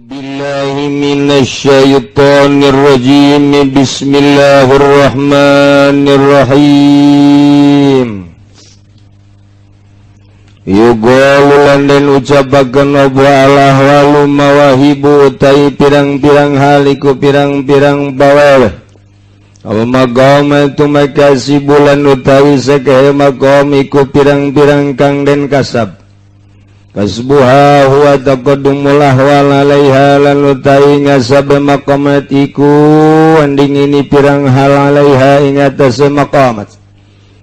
Billahi minasyaitonir rajim. Bismillahirrahmanirrahim. Yuqalu lan den ucapakeun apa Allah walu mawahibu utai pirang-pirang haliku pirang-pirang bawel. Apa maqam itu makasi bulan utawi sakehe maqam iku pirang-pirang kang den kasab. Kasbuha huwa taqaddumul ahwal alaiha lan utawi ngasab maqamat iku anding ini pirang hal alaiha ing atase maqamat.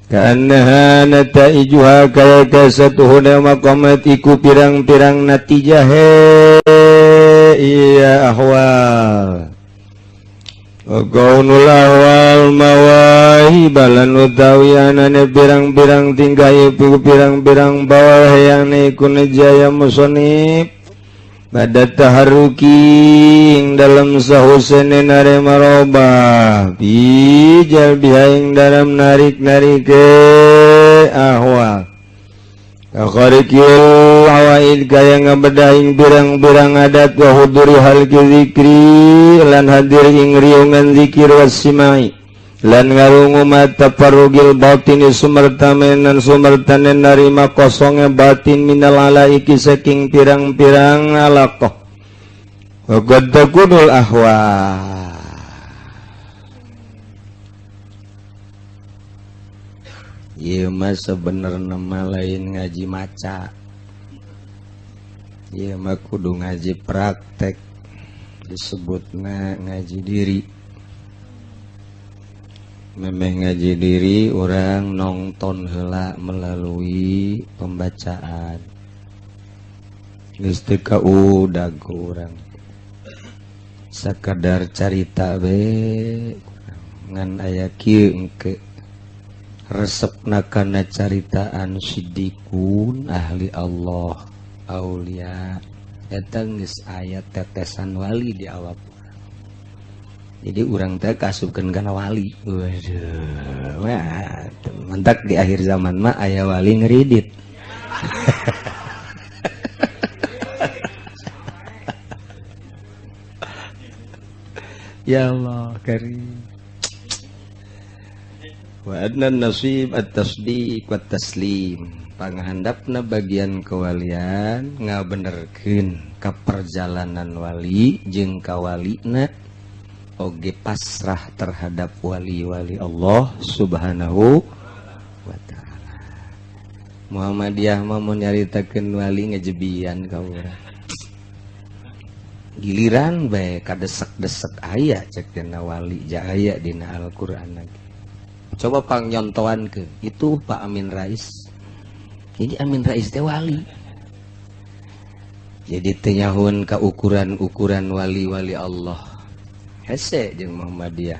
Kaannaha nataijuha kaya kasatuhuna maqamat iku pirang-pirang natijah iya ahwal. Kaunul ahwal mawahiba lan utawi anane pirang-pirang tingkah iku pirang-pirang bawah yang iku nejaya musonib pada taharuki ing dalam sahusene nare marobah bijal biha ing dalam narik-narike ahwal. Akharikil awaid kaya ngabedahing pirang-pirang adat wa huduri halki zikri lan hadir ing riungan zikir wasimai lan ngarungu mata parugil batini sumertamenan sumertanen narima kosongnya batin minal alaiki saking pirang-pirang alaqah wa qad takunul ahwa. Ieu mah sebenarnya mah lain ngaji maca. Ieu mah kudu ngaji praktek, disebutna ngaji diri. Memeh ngaji diri orang nonton heula melalui pembacaan. Geus teu kaudag ku urang. Sakadar carita we ngan aya kieu engke. Resepna kana caritaan siddiqun ahli Allah aulia eta geus aya tetesan wali di awak. Jadi urang teh kasupkeun kana wali. Waduh, wah, mantak di akhir zaman mah aya wali ngeridit. Ya Allah karim. Wa adna nasib at-tasdiq wa taslim. Panghandapna bagian kewalian ngabenerkeun ka perjalanan wali jeung kawalina oge pasrah terhadap wali-wali Allah Subhanahu wa taala. Muhammadiyah mah mun nyaritakeun wali ngejebian ka urang. Giliran bae kadesek-desek aya cek dina wali jaya dina Al-Qur'an lagi. Coba pang nyontoan ke itu Pak Amin Rais. Ini Amin Rais teh wali. Jadi teu nyahun ka ukuran-ukuran wali-wali Allah. Hese jeung Muhammadiyah.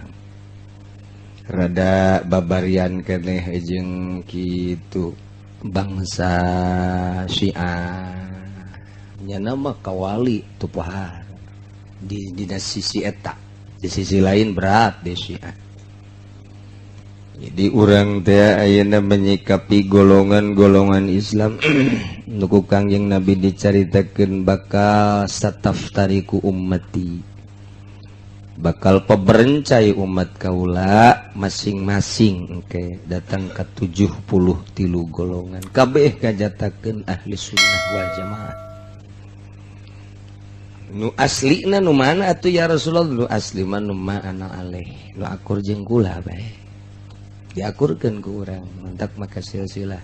Rada babarian keneh jeung kitu bangsa Syiah. Nyana mah ka wali teu pohara. Di dina sisi eta, di sisi lain berat di Syiah. Jadi urang teh ayeuna menyikapi golongan-golongan Islam nu ku Kangjeng Nabi dicaritakeun bakal sataftariku ummati, bakal peberencai umat kaula masing-masing engke datang ka 73 golongan kabeh kajatakeun ahli sunnah wal jamaah. Nu aslina nu mana atuh ya Rasulullah? Nu asli mah nu ma ana aleh, nu akur jeung kula bae. Diakurkeun ku urang, mantak maka silsilah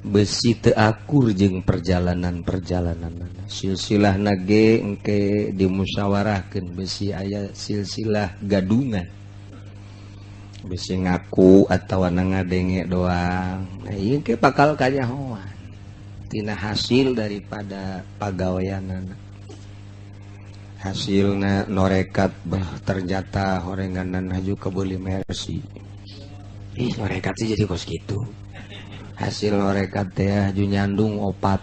besi teu akur jeung perjalanan-perjalanan. Silsilah nage engke dimusyawarahkeun besi aya silsilah gadungan. Besi ngaku atawa ngadenge doang. Nah ieu ke bakal kanyahoan tina hasil daripada pagaweanana. Hasilna norekat bah ternyata horenganan haju kebeuli Mercy. Ih, norekat sih jadi kos gitu. Hasil norekat teh haju nyandung opat.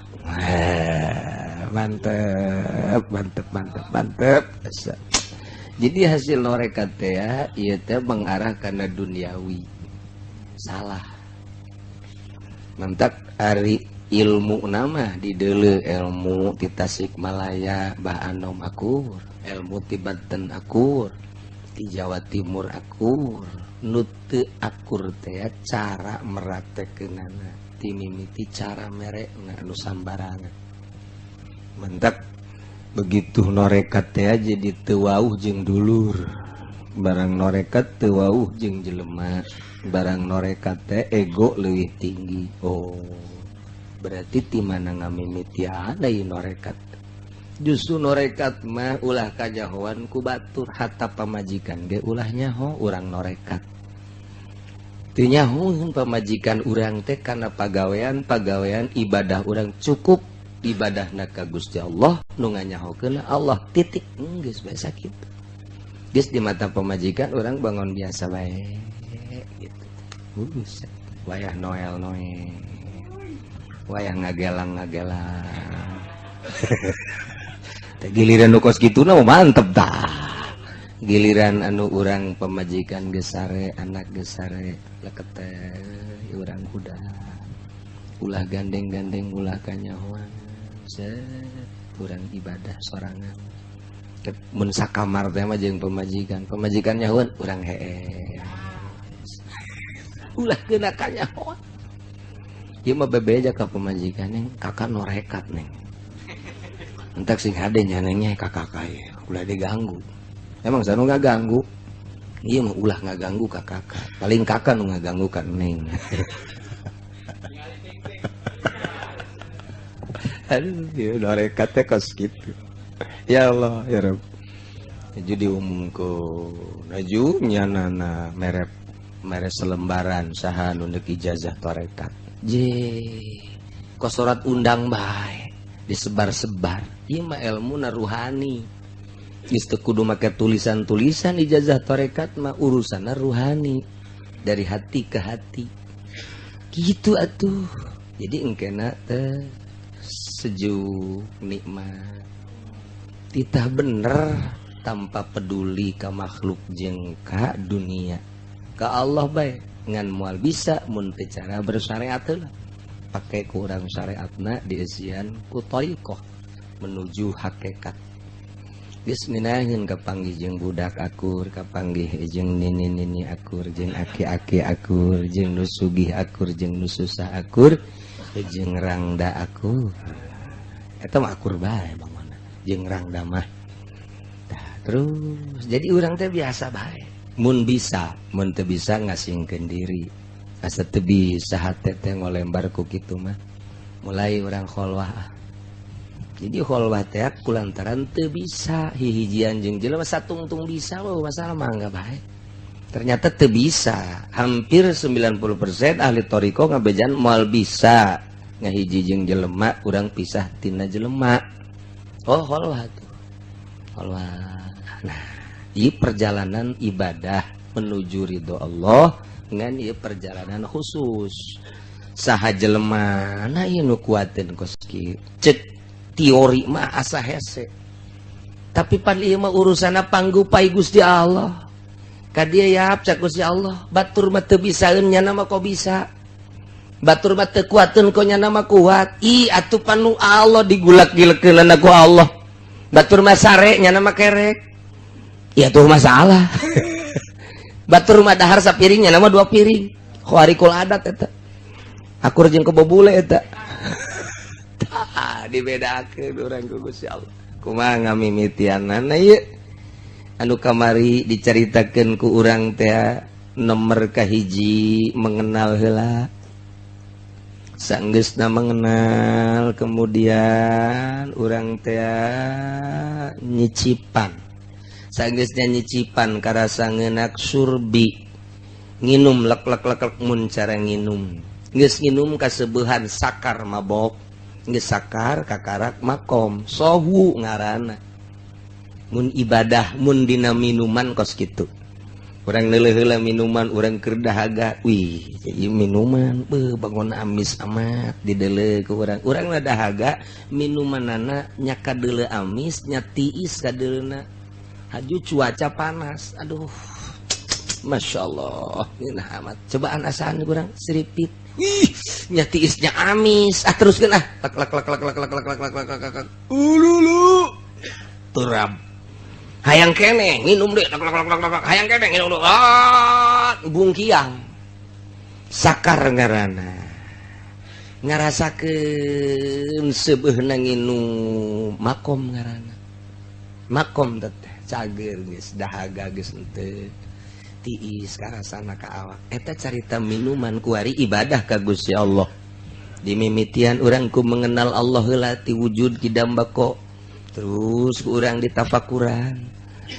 Mantep, mantep, mantep, mantep. Jadi hasil norekat teh ieu teh mengarah kana duniawi. Salah. Mantak ari ilmu nama di deuleu ilmu ti Tasikmalaya Bah Anom akur, ilmu ti Banten akur, ti Jawa Timur akur, nu teu akur teh cara meratekeunana, ti mimiti cara merekna anu sambarangan. Mentak begitu norekat teh jadi teu wauh jeung dulur, barang norekat teu wauh jeung jelema, barang norekat teh ego leuwih tinggi. Oh, berarti ti mana ngamimitian deui norekat? Justru norekat mah ulah kajahoan ku batur, hatta pamajikan ge ulah nyaho urang norekat. Teu nyahoeun pamajikan urang teh kana pagawean-pagawean ibadah urang cukup ibadahna ka Gusti Allah nu nganyahokeun Allah titik geus bae sakitu. Geus di mata pamajikan urang bangun biasa bae gitu. Buset, wayah noel noel, wayah ngagelang ngagelang. Teh giliran nu kos kituna mah mantep tah. Giliran anu urang pamajikan geus sare, anak geus sare, leket teh urang kuda. Ulah gandeng-gandeng ulah kanyahoan. Set urang ibadah sorangan. Mun sakamar teh mah jeung pamajikan, pamajikan nyahoan urang heeh. Ulah kena kanyahoan. Ieu mah bebeja ka pamajikan neng, kakak norekat neng. Entak sing hade nya nengnya kakak kae, ulah diganggu. Emang sanu ngaganggu? Ieu mah ulah ngaganggu ka kakak. Paling kakak nu ngaganggu ka neng. Aduh, ieu norekat teh kos kitu. Ya Allah, ya Rabb. Jadi diumumkeun, aju nyanana merep mere selembaran saha nu neuk ijazah tarekat. Je, kosorat undang bae, disebar-sebar. Ieu mah ilmu na ruhani. Geus teu kudu make tulisan-tulisan ijazah tarekat mah urusanna ruhani, dari hati ke hati. Gitu atuh. Jadi engkena teh sejuk, nikmat. Titah bener tanpa peduli ka makhluk jeung ka dunia. Ka Allah bae ngan moal bisa mun teu cara bersyariat heula. Pake kurang syariatna dieusian ku thariqah menuju hakikat. Geus minaheun kapanggih jeung budak akur, kapanggih jeung nini-nini akur, jeung aki-aki akur, jeung nu sugih akur, jeung nu susah akur, jeung rangda akur. Eta mah akur bae bangunna jeung rangda mah. Tah terus jadi urang teh biasa bae. Mun bisa, mun teu bisa ngasingkeun diri. Asa teu bisa hate teh ngolembar ku kitu mah. Mulai urang kholwah. Jadi kholwah teh kulantaran teu bisa hihijian jeung jelema satungtung bisa mah masalah mangga bae. Ternyata teu bisa. Hampir 90% ahli thariqah ngabejan moal bisa ngahiji jeung jelema urang pisah tina jelema. Oh kholwah tuh. Kholwah. Nah, ieu perjalanan ibadah menuju ridho Allah ngan ieu perjalanan khusus. Saha jelema na ieu nu kuateun kos kieu. Cek teori mah asa hese. Tapi pan ieu mah urusanna panggupai Gusti Allah. Ka dieu yap cak Gusti Allah, batur mah teu bisaeun nyana mah kok bisa. Batur mah teu kuateun kok nyana mah kuat. Ih atuh panu Allah digulak-gilekeunana ku Allah. Batur mah sare nyana mah kerek. Ya tuh masalah. Batur mah dahar sapiring nyana mah 2 piring. Khawarikul adat eta. Akur jeung kebobule eta. Tah dibedakeun urang ku Gusti Allah. Kumaha ngamimitianana ieu? Anu kamari dicaritakeun ku urang teh nomor kahiji mengenal heula. Sanggeusna mengenal kemudian urang teh nyicipan. Sanggeusna nyicipan karasa ngeunak surbi. Nginum lek lek lek lek mun cara nginum. Geus nginum kaseubehan sakar mabok. Geus sakar kakarak makom. Sohu ngaranna. Mun ibadah mun dina minuman kos kitu. Urang neuleuh heula minuman urang keur dahaga. Wih, ieu minuman beuh bangun amis amat dideuleu ku urang. Urang na dahaga minumanana nya kadeuleu amis nya tiis kadeuleuna. Haju cuaca panas. Aduh. Masya Allah, ini amat cobaan asaan kurang seripit. Ih, nya tiisnya amis. Ah, teruskeun ah. Lek lek lek lek lek lek lek lek lek lek lek lek. Ululu. Turab. Hayang keneh nginum deh. Lek lek lek lek lek. Hayang keneh nginum deh. Ah, bungkiang. Sakar ngaranna. Ngarasakeun seubeuhna nginum makom ngaranna. Makom teh cager geus dahaga geus henteu. Tiis karasana ka awak. Eta carita minuman kuari ibadah ka Gusti Allah. Dimimitian urang ku mengenal Allah heula ti wujud kidam bako. Terus ku urang ditafakuran,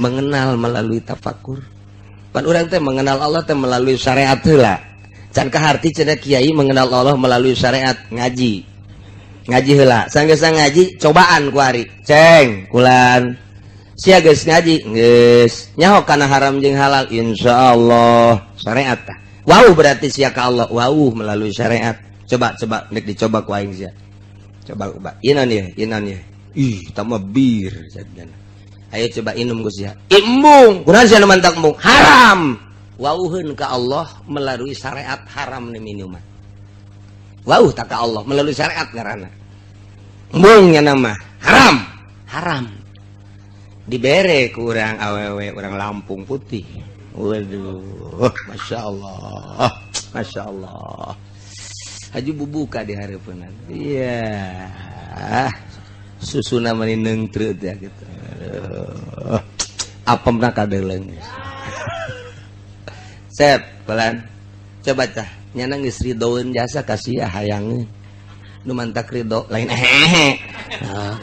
mengenal melalui tafakur. Pan urang teh mengenal Allah teh melalui syariat heula. Can kaharti cenah kiai mengenal Allah melalui syariat ngaji. Ngaji heula. Sanggeus ngaji cobaan kuari. Ceng, kulan. Sia geus ngaji, geus nyaho kana haram jeung halal, insyaallah syariat tah. Wau berarti sia ka Allah, wau melalui syariat. Coba coba nek dicoba ku aing sia. Coba coba. Ieu ye, ieu ye. Ih, tama bir sajana. Ayo coba inum ku sia. Embung, kunaon sia nu mantak embung? Haram. Wauheun ka Allah melalui syariat haram ni minuman. Wau tak ka Allah melalui syariat ngaranna. Embung nya nama haram. Haram. Dibere ku urang awewe urang Lampung putih. Waduh, Masya Allah, Masya Allah. Haji bubuka di hareupeunna. Iya. Susuna mani neungtreut ya gitu. Aduh. Apemna kadeuleung. Sep, pelan. Coba tah, nyana geus ridoeun jasa ka sia hayangeun. Nu mantak ridho lain ehehe. Oh.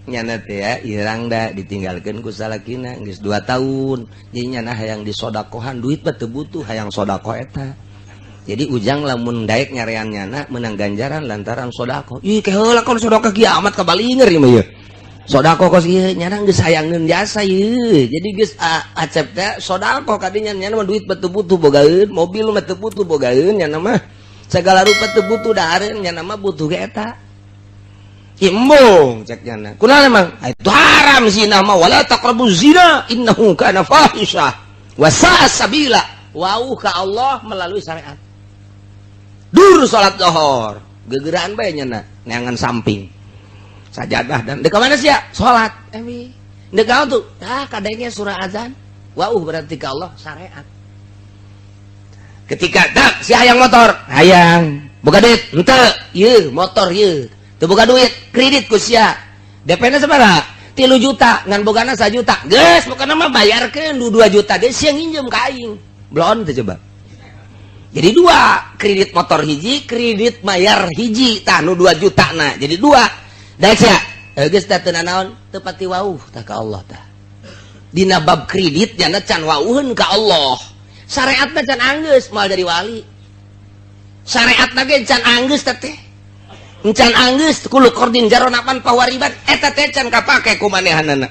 Nyana teh ya irang da ditinggalkeun ku salakina geus 2 tahun. Jadi nyana hayang disodakohan duit mah teu butuh hayang sodakoh eta. Jadi ujang lamun daek nyarean nyana menang ganjaran lantaran sodakoh. Ih keheula kon sodakoh kiamat kabalinger ieu mah ieu. Sodakoh kos ieu nyana geus hayangeun jasa ieu. Jadi geus acep teh sodakoh kadinya nyana mah duit mah teu butuh bogaeun, mobil mah teu butuh bogaeun nyana mah. Segala rupa teu butuh dahareun nyana mah butuh ge eta. Embung cek nyana. Kunaon emang? Itu haram zina mah, wala taqrabu zina innahu kana fahisyah wa sa'a sabila. Wau ka Allah melalui syariat. Dur salat zuhur, gegeraan bae nyana neangan samping. Sajadah dan deuk ka mana sia? Salat. Emi. Deuk ka tuh? Tah kadenge surah azan. Wau berarti ka Allah syariat. Ketika tak si hayang motor, hayang. Boga duit, henteu. Ieu motor ieu. Teu boga duit, kredit ku sia. DP-na sabaraha? 3 juta, ngan bogana 1 juta. Geus, pokona mah bayarkeun 2 juta geus sia nginjem ka aing. Belon teh coba. Jadi dua, kredit motor hiji, kredit bayar hiji, tah nu 2 juta na. Jadi dua. Daek sia. Geus teh teu nanaon, teu pati wauh tah ka Allah tah. Dina bab kredit nyana can wauheun ka Allah. Syariatna can anggeus moal jadi wali. Syariatna ge can anggeus teh teh. Can anggeus kullu qardin jaronapan pawariban eta teh can kapake ku manehanana.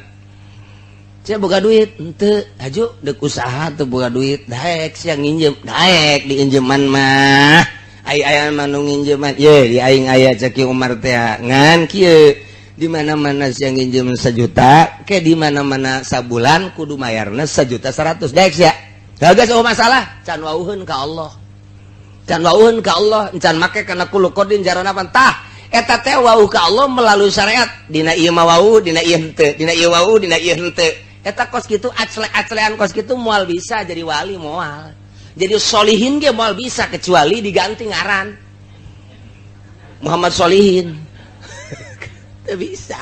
Sia boga duit henteu, haju deuk usaha teu boga duit, daek sia nginjem, daek diinjeman mah. Ai aya mah nu nginjeman, ye di aing aya cek Ki Umar teh ngan kieu di mana-mana sia nginjem 1 juta, ke di mana-mana sabulan kudu mayarna 1.100.000 daek sia. Geus eueuh masalah, can wauheun ka Allah. Can wauheun ka Allah, can make kana kullu qardin jaronapan tah. Eta teh wau ka Allah melalui syariat. Dina ieu mah wau, dina ieu henteu, dina ieu wau, dina ieu henteu. Eta kos kitu acle-aclean kos kitu moal bisa jadi wali moal. Jadi solihin ge moal bisa kecuali diganti ngaran. Muhammad Solihin. Teu bisa.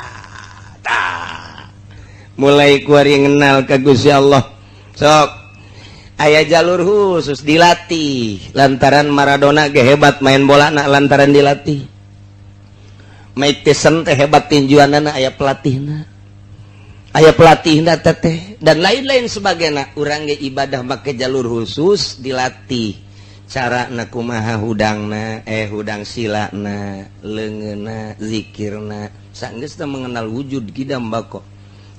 Tah. Mulai kuari ngenal ka Gusti Allah. Sok aya jalur khusus dilatih lantaran Maradona ge hebat main bola na lantaran dilatih. Mike Tyson teh hebat tinjuanana aya pelatihna. Aya pelatihna teh dan lain-lain sebagainya. Urang ge ibadah make jalur khusus dilatih. Cara na kumaha hudangna, hudang silana, leungeunna, zikirna. Sanggeus teh mengenal wujud kidam bako.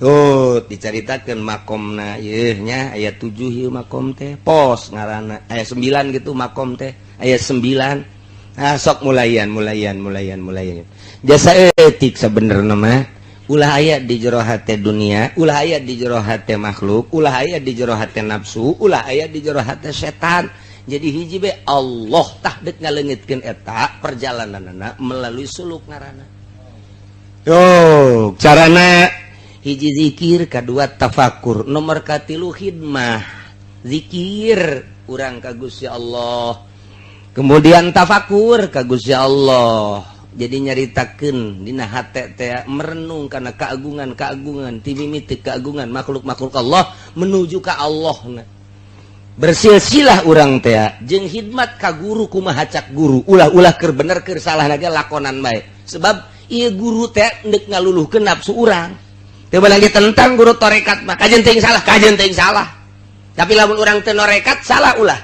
Oh, dicaritakeun makomna yeuh nya aya 7 ieu makom teh. Pos ngaranna aya 9 gitu makom teh. Aya 9. Ah sok mulayan mulayan mulayan mulayan. Jasa etik sabenerna mah. Ulah aya di jero hate dunia, ulah aya di jero hate makhluk, ulah aya di jero hate nafsu, ulah aya di jero hate setan. Jadi hiji be Allah. Tah, dek ngaleungitkeun eta perjalananana melalui suluk ngaranna. Yo, carana hiji zikir, kedua tafakur, nomor katilu khidmah. Zikir urang ka Gusti Allah, kemudian tafakur ka Gusti Allah, jadi nyaritakeun dina hate teh, merenung karena keagungan keagungan ti mimiti keagungan makhluk-makhluk Allah menuju ka Allah. Nah, bersilsilah urang teh jeung khidmat ka guru. Kumaha cak guru, ulah-ulah keur bener keur salah lagi, lakonan bae, sebab ieu guru teh ndek ngaluluhkeun nafsu urang. Teu lagi tentang guru torekat mah kajen teuing salah, kajen teuing salah. Tapi lamun urang teu norekat, salah ulah.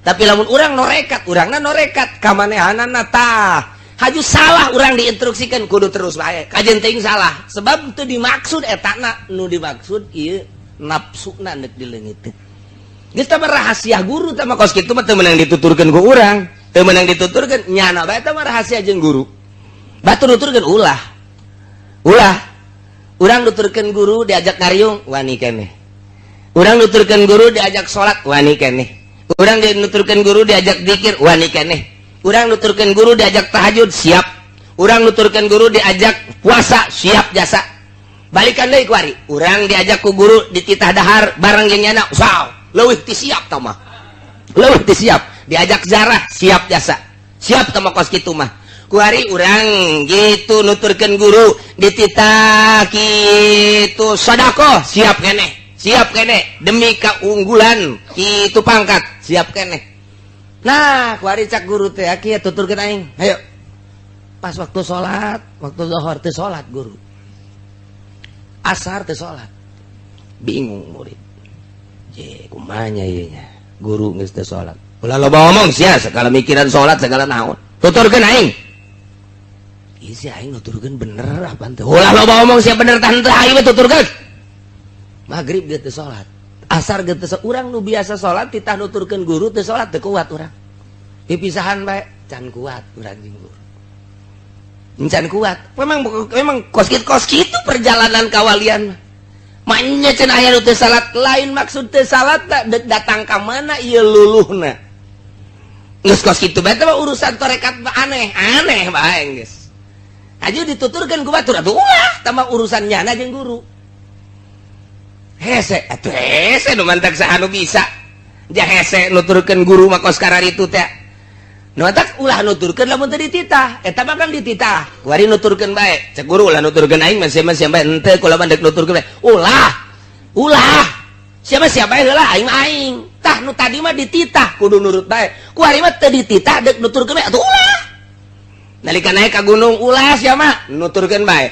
Tapi lamun urang norekat, urangna norekat kamanehanana, tah haju salah urang diinstruksikan kudu terus bae, kajen teuing salah, sebab itu dimaksud etana nu dimaksud ieu nafsuna ndek dileungiteun. Geus tah rahasia guru tah mah kos kitu mah teu meunang dituturkeun ku urang, teu meunang dituturkeun nyana bae. Tah mah rahasia jeung guru. Batur nuturkeun ulah, ulah. Urang nuturkeun guru diajak ngariung wani keneh, urang nuturkeun guru diajak salat wani keneh, urang nuturkeun guru diajak zikir wani keneh, urang nuturkeun guru diajak tahajud siap, urang nuturkeun guru diajak puasa siap jasa. Balikan deui kuari, urang diajak ku guru dititah dahar bareng jeung nyana, saw leuwih ti siap tah mah, leuwih ti siap. Diajak zarah siap jasa, siap tah mah kos kitu mah. Kuari urang gitu nuturkeun guru dititah kitu sedekah siap keneh, siap keneh demi keunggulan kitu pangkat, siap keneh. Nah, kuari cak guru teh, kieu tuturkeun aing, ayo. Pas waktu sholat, waktu zuhur teh sholat guru, asar teh sholat. Bingung murid je, kumanya ieu nya guru geus teh sholat. Ulah loba ngomong sia, segala mikiran sholat segala naon. Tuturkeun aing. Ieu si aing nuturkeun bener apa teh? Ulah loba ngomong sia, bener tah henteu aing mah tuturkeun. Maghrib dia teh sholat, asar ge teu. Urang nu biasa salat titah nuturkeun guru teu salat, teu kuat urang. Pipisahan bae can kuat urang jeung guru, can kuat. Memang memang kos kitu, kos kitu perjalanan kawalian. Maknya cenah aya nu teu salat, lain maksud teu salat dek datang ka mana ieu luluhna. Geus kos kitu bae mah urusan tarekat mah aneh aneh bae. Geus aju dituturkeun ku batur atuh ulah, tambah urusan nyana jeung guru. Hese atuh, hese nu mantak saha nu bisa ja hese nuturkeun guru mah kos itu teh. Nu mantak ulah nuturkeun lamun teu dititah. Eta mah kan dititah. Kuari nuturkeun bae, cek guru ulah nuturkeun aing mah, siapa siapa henteu kula mah dek nuturkeun bae. Ulah, ulah, siapa siapa heula, aing mah aing. Tah, nu tadi mah dititah kudu nurut bae, kuari mah teu dititah dek nuturkeun bae atuh ulah. Nalika naik ka gunung, ulah siapa nuturkeun bae.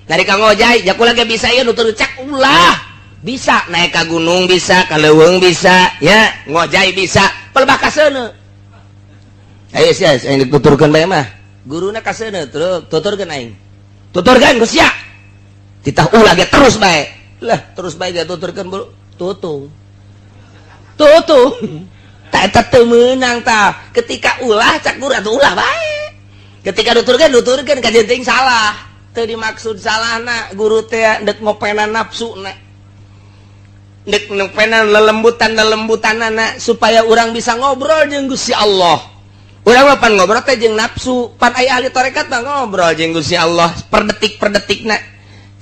Nalika ngojay, jakula ge bisa ieu nutur cak ulah. Bisa naik ke gunung, bisa ke leuweung, bisa ya ngojay, bisa pelbah kaseuneu. Ayo sia, aing dituturkeun bae mah guruna kaseuneu, terus tuturkeun aing, tuturkeun ku sia. Titah ulah ge terus bae lah, terus bae ge tuturkeun bro, tutung tutung tak eta teu meunang. Tah, ketika ulah cak guru atuh ulah bae. Ketika nuturkeun, nuturkeun kajen teuing salah. Teu dimaksud salahna, guru teh dek ngopenan nafsu na, dek ngopenan lelembutan lelembutan anak supaya orang bisa ngobrol jeung Gusti Allah. Urang mah pan ngobrol teh jeung nafsu. Pan aya ahli tarekat mah ngobrol jeung Gusti Allah per detik per detikna.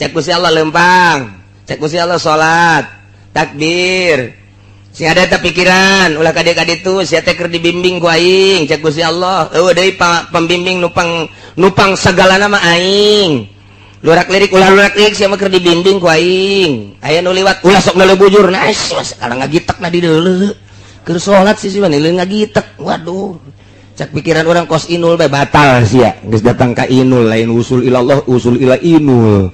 Cek Gusti Allah lempang, cek Gusti Allah salat, takbir. Sing ada teh pikiran ulah ka dieu ka ditu, sia teh keur dibimbing ku aing, cek Gusti Allah. Eueuh deui pembimbing nupang nupang sagalana mah aing. Lurak lirik ulah, lurak lirik, sia mah keur dibimbing ku aing. Aya nu liwat ulah sok ngeuleuh bujur. Nah, sekarang ngagitek na di deuleu keur salat sih sih ngagitek. Waduh, cak pikiran orang kos inul bae, batal sia. Geus datang ka inul, lain usul ilallah, usul ila inul.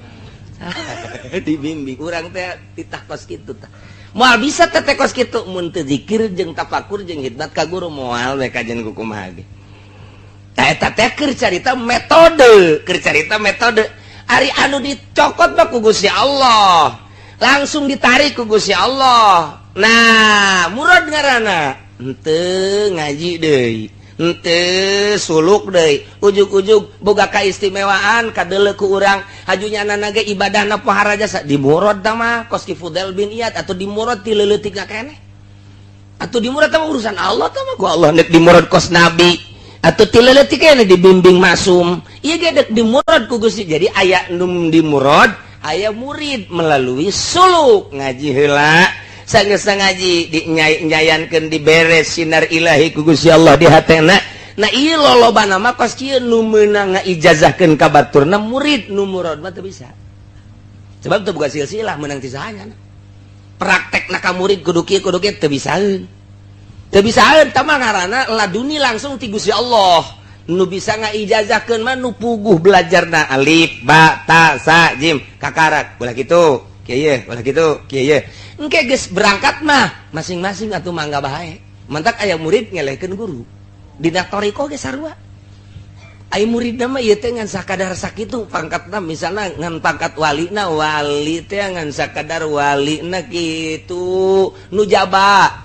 Dibimbing urang teh titah kos kitu tah. Moal bisa teh kos kitu mun teu zikir jeung tafakur jeung khidmat ka guru, moal we kajen ku kumaha ge. Tah, eta teh keur carita metode, keur carita metode. Ari anu dicokot mah ku Gusti Allah, langsung ditarik ku Gusti Allah. Nah, murad ngaranna henteu ngaji deui. Henteu suluk deui, ujug-ujug boga kaistimewaan kadeuleu ku urang, hajunya nana ge ibadahna pohara jasa dimurad tah mah kos Ki Fudel bin Iyad atau dimurad ti leuletik keneh. Atau dimurad tah urusan Allah tah mah, ku Allah nek dimurad kos nabi atau ti leuletik keneh dibimbing maksum. Ieu ge dek dimurad ku Gusti. Jadi aya nu dimurad, aya murid melalui suluk ngaji heula. Sanggeus ngaji dinyayankeun, diberes sinar ilahi ku Gusti Allah di hatena. Nah, ieu lolobana mah kos kieu nu meunang ngaijazahkeun ka baturna murid, nu murad mah teu bisa. Sebab teu boga silsilah meunang ti sahanya. Praktekna ka murid kudu kieu kudu kieu teu bisaeun. Teu bisaeun tah mah ngaranna laduni langsung ti Gusti Allah. Nu bisa ngaijazahkeun mah nu puguh belajarna alif ba ta sa jim kakarak ulah kitu kieu ye ulah kitu kieu ye. Engke geus berangkat mah masing-masing atuh mangga bae. Mantak aya murid ngelehkeun guru. Dina thoriqoh ge sarua. Aya muridna mah ieu teh ngan sakadar sakitu pangkatna, misalna ngan pangkat walina, wali teh ngan sakadar walina kitu nujaba.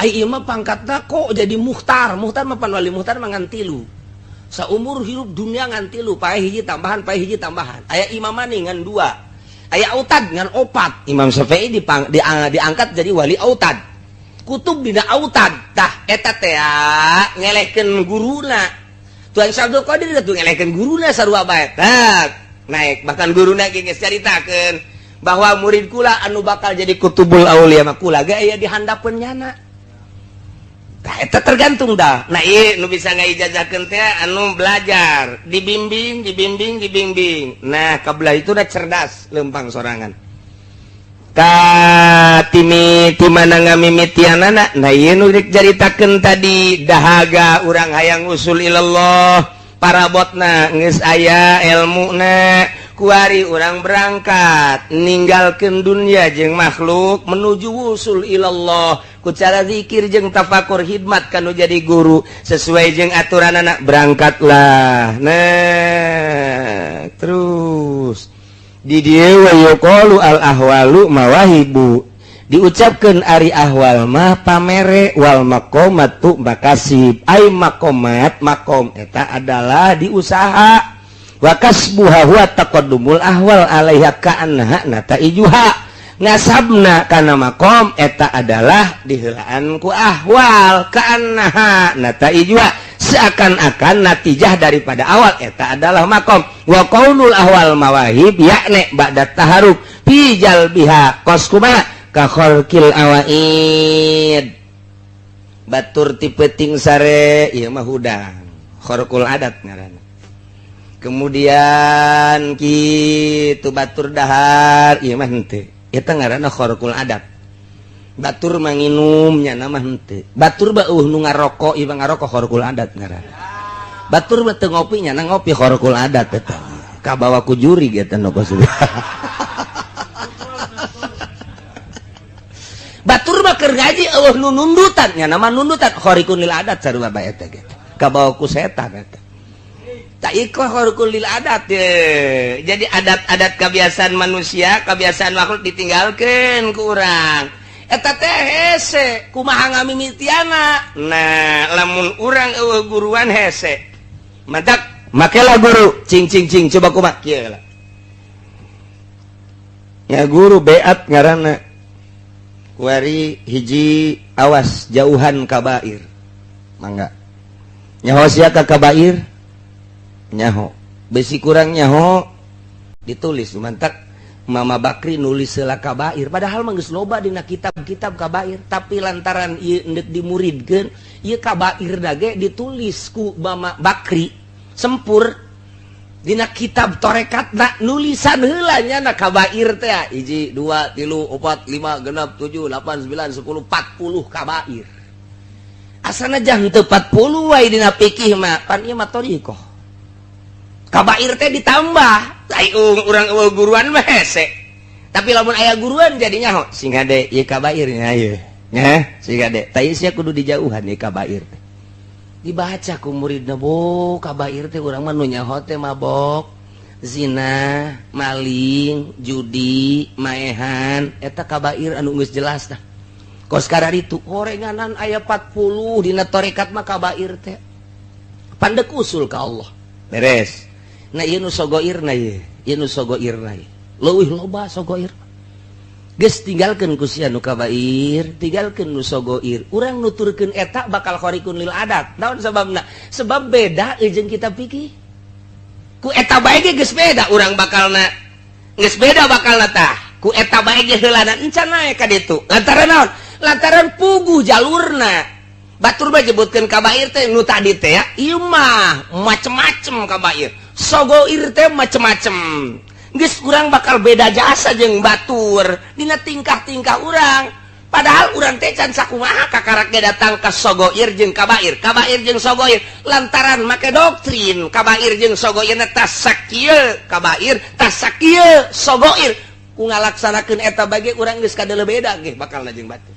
Ai ieu mah pangkatna kok jadi muhtar. Muhtar mah pan wali muhtar mah ngan tilu. Saumur hirup dunia ngan tilu, pae hiji tambahan, pae hiji tambahan. Aya imam maning ngan dua. Aya autad ngan opat. Imam Syafi'i diangkat jadi wali autad. Kutub dina autad. Tah eta teh ngelehkeun guruna. Tuan Syekh Abdul Qadir tuh ngelehkeun guruna sarua bae. Tah naik bahkan guruna ge geus caritakeun bahwa murid kula anu bakal jadi kutubul aulia mah kula ge aya di handapeun nyana. Tah eta tergantung dah. Nah ieu nu bisa ngaijazahkeun teh anu belajar, dibimbing, dibimbing, dibimbing. Nah, kabelah itu udah cerdas lempang sorangan. Ka timi ti mana ngamimitianana? Nah ieu nu rek caritakeun tadi dahaga urang hayang usul ilallah, parabotna geus aya elmuna, kuari urang berangkat ninggalkeun dunia jeung makhluk menuju wusul ilallah ku cara zikir jeung tafakur hidmat kanu jadi guru sesuai jeung aturan anak berangkatlah. Nah terus di dieu wa yuqalu al ahwalu mawahibu, diucapkeun ari ahwal mah pamere, wal maqamatu makasib, ai maqamat makom eta adalah diusaha, wa kasbuha huwa taqaddumul ahwal alaiha ka'annaha nataijuha, ngasabna kana makom eta adalah diheulaan ku ahwal, ka'annaha nataijuha seakan-akan natijah daripada awal eta adalah makom. Wa qaulul ahwal mawahib yakni ba'da taharub fi jalbiha kos kumaha ka kharqil awaid, batur ti peuting sare ieu mah hudang kharqul adat ngaranna. Kemudian kitu batur dahar ieu mah henteu, eta ngaranna kharqul adat. Batur manginum nya mah henteu, batur beuh nu ngarokok ieu mah ngarokok kharqul adat ngaranna. Batur mah teu ngopi nya ngopi kharqul adat eta kabawa ku jurig eta nu kos. Batur mah keur ngaji eueuh nu nundutan nya nama nundutan khariqun lil adat sarua bae eta ge kabawa ku setan eta. Tak iko khariqun lil adat ye. Jadi adat-adat kebiasaan manusia, kebiasaan makhluk ditinggalkeun ku urang. Eta teh hese kumaha ngamimitiana. Nah, lamun urang eueuh guruan hese. Mantak makelah guru cing cing cing coba kumaha kieu lah. Ya guru beat ngaranna. Kuari hiji awas jauhan kabair. Mangga. Nyaho sia ka kabair? Nyaho. Besi kurang nyaho ditulis mantak Mama Bakri nulis heula kabair, padahal mah geus loba dina kitab-kitab kabair, tapi lantaran ieu endek dimuridkeun ieu kabair dage ditulis ku Mama Bakri sempur dina kitab torekatna nulisan heula nya na kabair teh 1 2 3 4 5 6 7 8 9 10 40 kabair. Asana jang teu 40 wae dina fikih mah pan ieu mah thoriqoh. Kabair teh ditambah. Ai urang eueuh guruan mah hese. Tapi lamun aya guruan jadi nyaho sing hade ieu kabair nya ieu. Nya sing hade. Tah ieu sia kudu dijauhan ieu kabair teh. Dibaca ku muridna bo kabair teh urang mah nu nyaho teh mabok, zina, maling, judi, maehan, eta kabair anu geus jelas tah. Kos kararitu horenganan aya 40 dina tarekat mah kabair teh. Pandek usul ka Allah, beres. Nah, ieu nu sogoirna, ieu ieu nu sogoirna, ieu leuwih loba sogoir. Geus, tinggalkeun ku sia nu kabair, tinggalkeun nu sogoir. Urang nuturkeun eta bakal khariqun lil adat. Naon sababna? Sebab beda jeung kita pikir. Ku eta bae ge geus beda urang bakalna, geus beda bakalna. Tah, ku eta bae ge heulana encan naek ka ditu. Lantaran naon? Lantaran puguh jalurna. Batur mah nyebutkeun kabair teh nu tadi teh ya, ieu mah macem-macem kabair, sogoir teh macem-macem. Geus, urang bakal beda jasa jeung batur dina tingkah-tingkah urang. Padahal urang teh can sakumaha, kakarak ge datang ka sogoir jeung kabair, kabair jeung sogoir, lantaran make doktrin kabair jeung sogoir tas sakieu kabair, tas sakieu sogoir. Ku ngalaksanakeun eta bage urang geus kadele beda ge bakal jeung batur,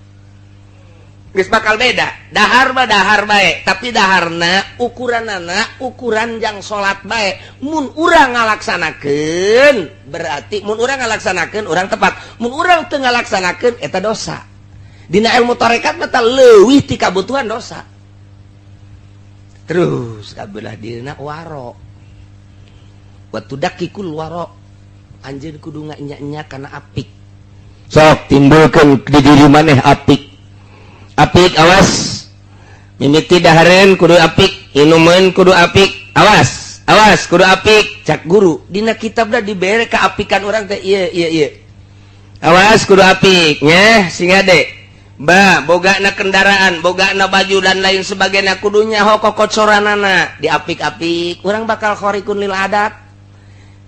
geus bakal beda. Dahar mah dahar bae, tapi daharna ukuranana ukuran jang salat bae. Mun urang ngalaksanakeun, berarti mun urang ngalaksanakeun urang tepat, mun urang teu ngalaksanakeun eta dosa. Dina ilmu tarekat mah leuwih ti kabutuhan dosa. Terus kabelah dina waro, wa tudakikul waro, anjeun kudu nganya-nya kana apik. Sok timbulkeun di diri maneh apik, apik. Awas, mimiti dahareun kudu apik, inumeun kudu apik. Awas, awas, kudu apik. Cak guru dina kitabna dibere keapikan urang teh ieu ieu ieu. Awas, kudu apik nya. Sing ade ba boga na kendaraan, boga na baju dan lain sebagainya, kudunya kokocoranana diapik-apik. Urang bakal khariqun lil adat.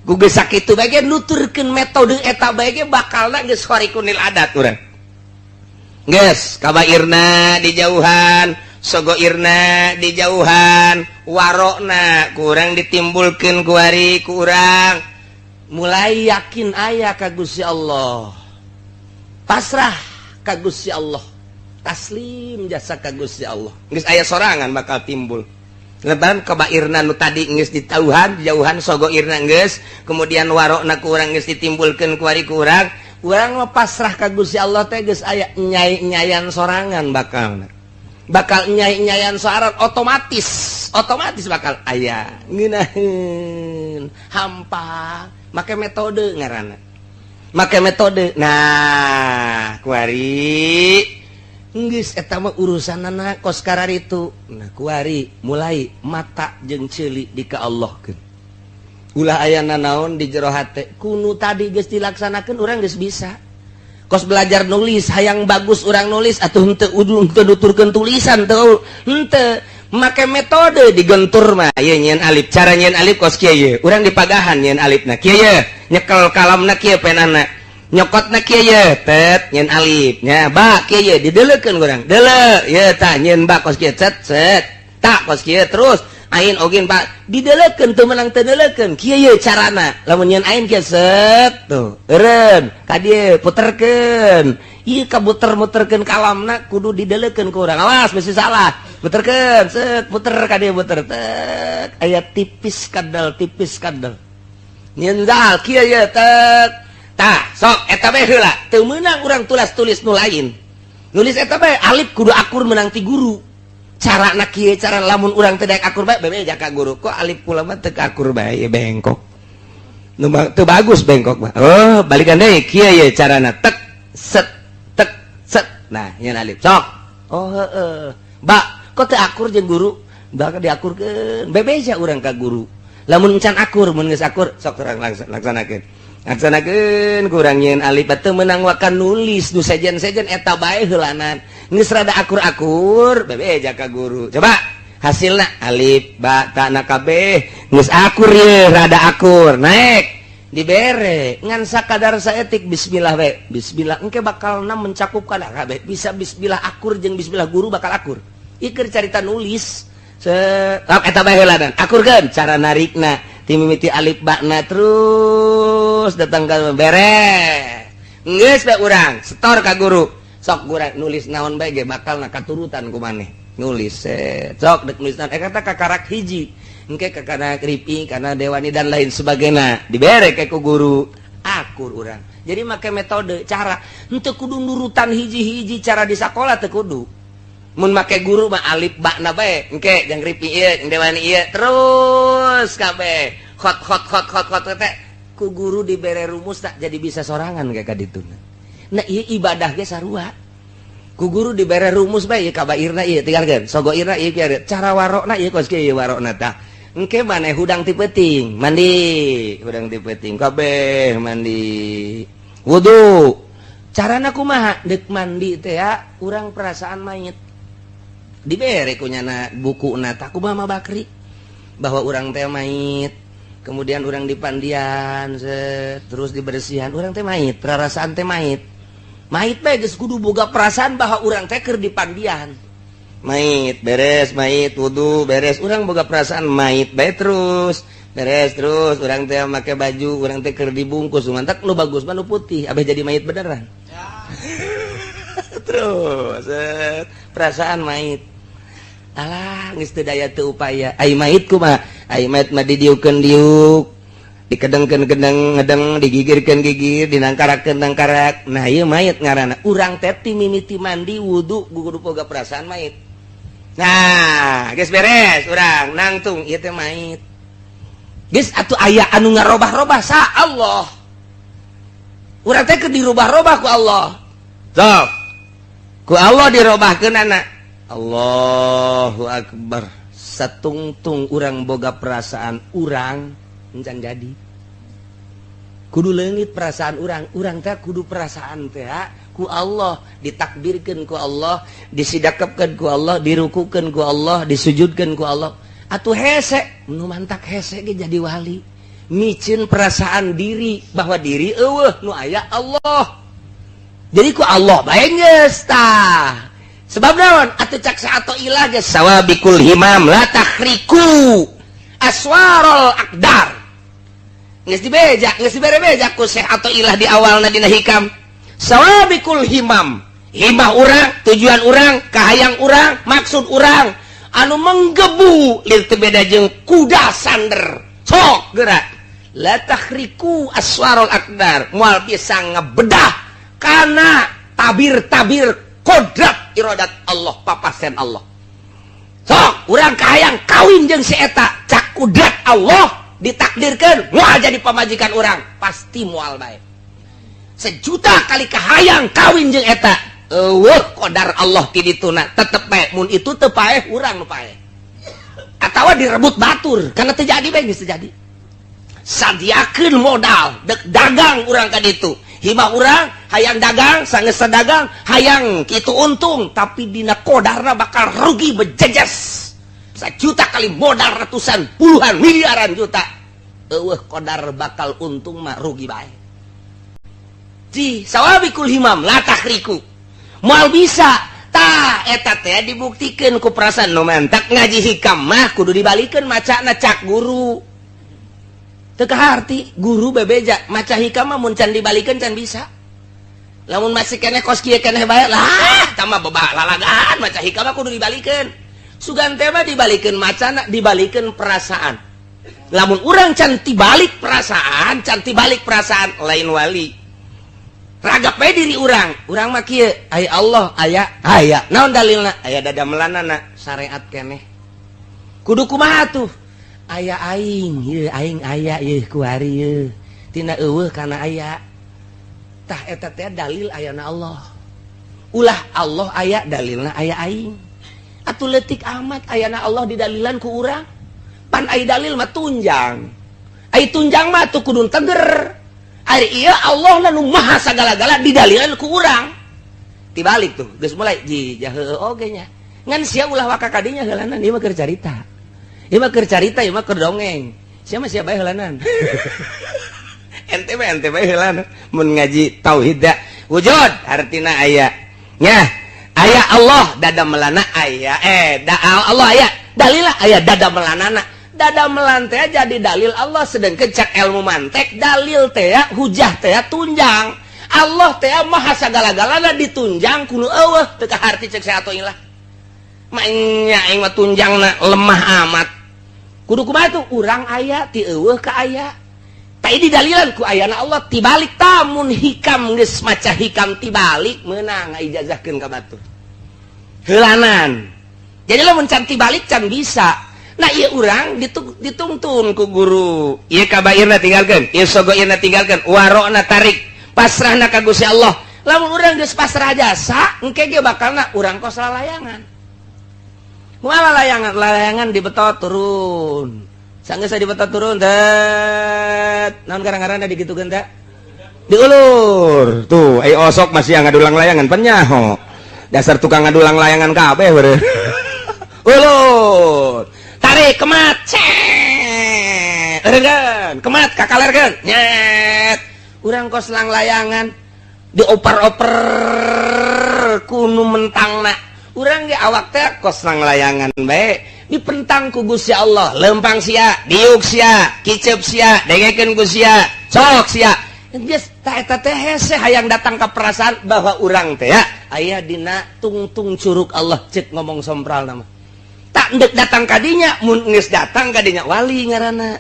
Ku geus sakitu bae nuturkeun metode eta bae ge bakalna geus khariqun lil adat urang. Geus, kabairna dijauhan, sogoirna dijauhan, warokna kurang ditimbulkeun kuari kurang. Mulai yakin aya ka Gusti Allah, pasrah ka Gusti Allah, taslim jasa ka Gusti Allah, geus aya sorangan bakal timbul. Lebaran kabairna nu tadi geus ditauhan, dijauhan, sogoirna geus, kemudian warokna kurang geus ditimbulkeun kuari kurang. Urang mah pasrah ka Gusti Allah teh geus aya nyai-nyayan sorangan, bakal bakal nyai-nyayan sorangan, otomatis otomatis bakal aya ngeunaheun hampa. Make metode ngaranna, make metode. Nah, kuari geus eta mah urusanana kos kararitu. Nah, kuari mulai mata jeung ceuli di ka Allahkeun, ulah aya naon di jero hate. Kunu tadi geus dilaksanakeun, urang geus bisa. Kos belajar nulis, hayang bagus urang nulis atuh, henteu udu henteu nuturkeun tulisan teu, henteu make metode digentur mah ieu nyieun alif. Cara nyieun alif kos kieu ye, urang dipagahan nyieun alifna kieu ye, nyekel kalamna kieu, penana nyokotna kieu ye, tet nyieun alif nya. Ba kieu ye, dideleukeun urang deuleu ye, tah nyieun ba kos kieu, cet cet, tak kos kieu. Terus ain ogin pak didelekeun, teu meunang teu deleukeun kieu ye carana. Lamun nyieun ain kieu, set tuh eureun ka dieu, puterkeun ieu, kabuter-muterkeun kalamna kudu didelekeun ku urang. Awas bisi salah. Puterkeun, set, puter ka dieu, puter tek, aya tipis kadal, tipis kadal. Nyieun zal kieu ye, tek, tah sok eta bae heula. Teu meunang urang tulas-tulis nu lain, nulis eta bae. Alif kudu akur meunang ti guru. Cara nak kieu cara lamun urang teu daek akur bae, bebe jaka guru, kok alif kula mah teu akur bae, bengkok nu teu bagus, bengkok mah. Oh, balikan deui kieu ye carana, tek set tek set. Nah, nyeun alif sok. Oh heeh, ba kok teu akur jeung guru, bakal diakurkeun. Bebeja urang ka guru lamun can akur. Mun geus akur, sok urang laksanakeun, laksanakeun. Kurang nyieun alif teu meunang wakan nulis nu sejen-sejen, eta bae heulanan. Geus rada akur-akur, bebeja ka guru, coba hasilna alif ba ta na kabeh geus akur ye, rada akur naek dibere ngan sakadar saetik bismillah we. Bismillah engke bakalna mencakupkan kabeh. Bisa bismillah akur jeung bismillah guru bakal akur. Iker carita nulis se eta bae heulanan, akurkeun cara narikna ti mimiti alif bakna terus datang ka beres. Geus bae urang setor ka guru, sok guru nulis naon bae ge bakal na katurutan ku maneh nulis. Set sok dek nulis naon, kata kakarak hiji engke kakana kripi karena dewani dan lain sebagainya, dibere ke ku guru, akur urang. Jadi make metode cara, henteu kudu nurutan hiji-hiji cara di sakola, teu kudu. Mun make guru mah alif ba na bae, engke jang ripi ieu, jang dewani ieu, terus kabeh khot khot khot khot khot teh ku guru dibere rumus, tak jadi bisa sorangan kayak kadituna. Nah, ieu ibadah ge sarua, ku guru dibere rumus bae, ieu kabairna ieu tinggalkeun, sogoirna ieu kieu, cara warokna ieu kos kieu warokna. Tah, engke maneh hudang ti peuting mandi, hudang ti peuting kabeh mandi, wudu. Carana kumaha dek mandi teh ya? Urang perasaan mayit, dibere kunyana buku na ku Mama Bakri bahwa urang teh mayit, kemudian urang dipandian set, terus dibersihan. Urang teh mayit, perasaan teh mayit, mayit bae geus kudu boga perasaan bahwa urang teh keur dipandian mayit. Beres mayit, wudu beres, urang boga perasaan mayit bae. Terus beres, terus urang teh make baju, urang teh keur dibungkus. Mantak nu bagus mah nu putih, abeh jadi mayit beneran. Terus set, perasaan mayit. Alah, geus teu daya teu upaya. Ai mayit kumaha? Ai mayit mah didiukeun diuk, dikedengkeun kedeng ngedeng, digigirkeun gigir, dinangkarakeun nangkarak. Nah, ieu mayit ngaranna. Urang teh ti mimiti mandi wudu kudu boga perasaan mayit. Nah, geus beres, urang nangtung, ieu teh mayit. Geus atuh, aya anu ngarobah-robah sa Allah. Urang teh keur dirubah-robah ku Allah. Sok ku Allah dirobahkeun anak. Allahu Akbar. Satungtung urang boga perasaan urang encan jadi, kudu leungit perasaan urang. Urang teh kudu perasaan teh ku Allah ditakbirkeun, ku Allah disidakepkeun, ku Allah dirukukeun, ku Allah disujudkeun ku Allah. Atuh hese nu mantak hese ge jadi wali, micin perasaan diri bahwa diri eueuh, nu aya Allah. Jadi ku Allah bae geus tah. Sebab naon atuh? Cak atau ilah geus, sawabikul himam la takhriku aswarul aqdar. Geus dibeja, geus dibere beja ku Syekh atau ilah di awalna dina hikam. Sawabikul himam, himah urang, tujuan urang, kahayang urang, maksud urang anu menggebu lir teu beda jeung kuda sander sok gerak. La takhriku aswarul aqdar, moal bisa ngebedah karena tabir-tabir kodrat irodat Allah, papasen Allah. Sok urang kahayang kawin jeung si eta, cak kudrat Allah ditakdirkan moal jadi pamajikan urang, pasti moal bae. Sejuta kali kahayang kawin jeung eta, eueuh kodar Allah ti dituna, tetep bae. Mun itu teu paeh, urang nu paeh atawa direbut batur, karena terjadi bae. Geus terjadi, sadiakeun modal dek dagang urang ka ditu. Hibah urang hayang dagang, sanggeus dagang hayang kitu untung, tapi dina kodarna bakal rugi bejejes. Sejuta kali modal ratusan puluhan miliaran juta, eueuh kodar bakal untung mah, rugi bae. Ji sawabikul himam la takhriku, moal bisa. Tah, eta teh dibuktikan ku perasaan. Nu mantak ngaji hikam mah kudu dibalikeun macana cak guru. Teu kaharti guru bebeja maca hikam mah, mun can dibalikeun can bisa. Lamun masih keneh kos kieu keneh bae lah, tah mah bebah lalagaan. Maca hikam mah kudu dibalikeun. Sugan teh mah dibalikeun macana, dibalikeun perasaan. Lamun urang can tibalik perasaan, can tibalik perasaan, lain wali. Ragap bae diri urang, urang mah kieu, ai Allah aya, aya. Naon dalilna? Aya dada melanana, syariat keneh. Kudu kumaha tuh? Aya aing ieu, aing aya ieu kuari ieu, tina eueuh kana aya. Tah, eta teh dalil ayana Allah. Ulah Allah aya, dalilna aya aing. Atuh leutik amat ayana Allah didalilan ku urang. Pan ai dalil mah tunjang, ai tunjang mah tuh kudu teger. Ari ieu Allah nu maha sagala-gala didalilan ku urang, tibalik tuh geus mulai ji jahe oge nya. Ngan sia ulah waka kadinya heulanan, ieu mah keur carita, ieu mah keur carita, ieu mah keur dongeng. Sia mah sia bae heulanan, ente mah ente bae heulanan. Mun ngaji tauhid da wujud artina aya nya, aya Allah, dada melana aya, da Allah aya, dalilah aya dada melanana. Dada melan teh jadi dalil Allah, sedangkan cak ilmu mantek dalil teh hujah teh tunjang. Allah teh maha sagala-galana ditunjang kudu eueuh. Teu kaharti cek saya atau ilah nya, aing mah tunjangna lemah amat. Kudu kumaha tuh? Urang aya ti eueuh ka aya tai didalilan ku ayana Allah, tibalik. Tamun hikam geus maca hikam tibalik, meunang ijazahkeun ka batur. Heulanan. Jadi lamun can tibalik can bisa. Nah, ieu urang ditungtun ku guru. Ieu kabairna tinggalkeun, ieu sogoirna tinggalkeun, warokna tarik, pasrahna ka Gusti Allah. Lamun urang geus pasrah jasa, engke ge bakalna urang kos lalayangan. Kumaha layangan? Layangan dibetot turun. Sanggeus dibetot turun, det. Naon garang-garana digitukeun teh? Diulur. Tuh, ai osok masih yang ngadulang layangan penyaho. Dasar tukang ngadulang layangan kabeh beureun. Ulur. Tarik kemat. Cet. Eureunkeun, kemat kakalerkeun. Nyet. Urang kos lang layangan dioper-oper kunu mentangna. Urang ge awak teh kos lang layangan bae dipentang ku Gusti Allah, lempang sia, diuk sia, kicep sia, dengekeun ku sia, sok sia. Geus tah eta teh hese hayang datang ka perasaan bahwa urang teh ya aya dina tungtung curug Allah, cek ngomong sompral nama. Tak ndek datang kadinya, mun geus datang kadinya wali ngaranna.